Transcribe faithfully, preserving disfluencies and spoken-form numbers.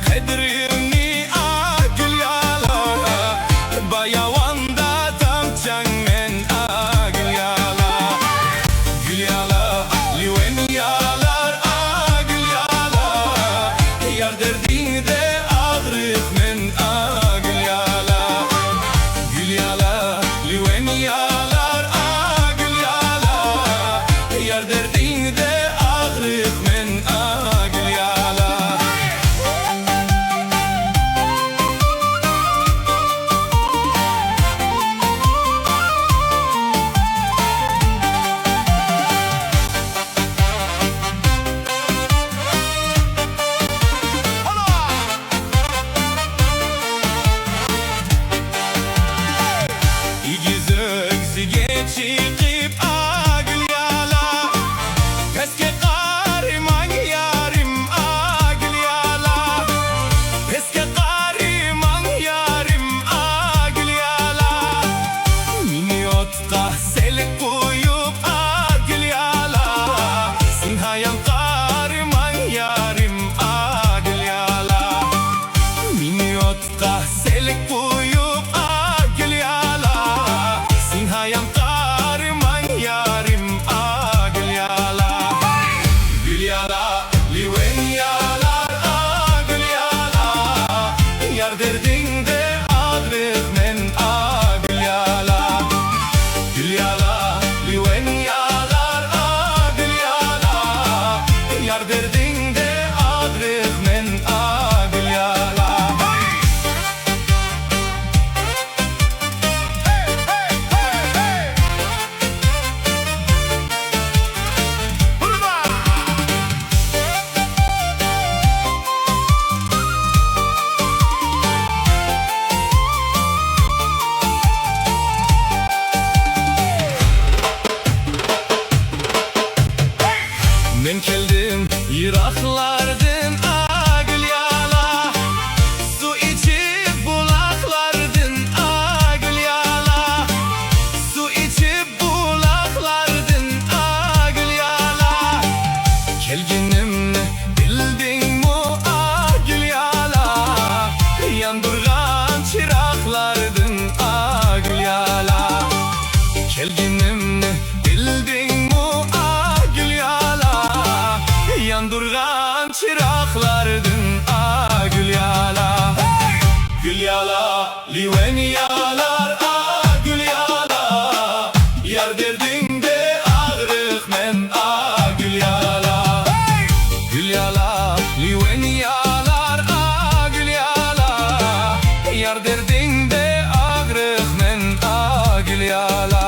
قەدرىمنى، ئا، گۈليالا، باياۋاندا تاپچاڭ مەن، ئا، گۈليالا. گۈليالا، لىۋەن يالار، ئا، گۈليالا، يار دەردىڭدە ئاغرىقمەن، ئا، گۈليالا. گۈليالا، لىۋەن يالار، ئا، گۈليالا، يار دەردىڭدە ئاغرىقمەن، ئا، گۈليالا. ئېگىز ئۆكسىگە چىقىپ، ئا، گۈليالا، پەسكە قارىماڭ يارىم، ئا، گۈليالا، پەسكە قارىماڭ يارىم، ئا، گۈليالا، مېنى ئوتقا سېلىپ قويۇپ، ئا، گۈليالا، سىڭ ھايان قارىماڭ يارىم، ئا، گۈليالا، مېنى ئوتقا سېلىپ قويۇپ، ئا، گۈليالا، سىڭ ھايان قارىماڭ يارىم، ئا، گۈليالا. گۈليالا، لىۋەن يالار، ئا، گۈليالا، يار دەردىڭدە ئاغرىقمەن، ئا، گۈليالا. گۈليالا، لىۋەن يالار، ئا، گۈليالا، يار دەردىڭدە ئاغرىقمەن، ئا، گۈليالا. مەن كەلدىم يىراقلاردىن، ئا، گۈليالا، سۇ ئىچىپ بۇلاقلاردىن، ئا، گۈليالا، سۇ ئىچىپ بۇلاقلاردىن، ئا، گۈليالا، كەلگىنىمنى بىلدىڭمۇ، ئا، گۈليالا، ياندۇرغان چىراغلاردىن، ئا، گۈليالا، كەلگىنىمنى بىلدىڭمۇ، ئا، گۈليالا، ياندۇرغان چىراغلاردىن، ئا، گۈليالا. گۈليالا، لىۋەن يالار، ئا، گۈليالا، يار دەردىڭدە ئاغرىقمەن، ئا، گۈليالا. گۈليالا، لىۋەن يالار، ئا، گۈليالا، يار دەردىڭدە ئاغرىقمەن، ئا، گۈليالا.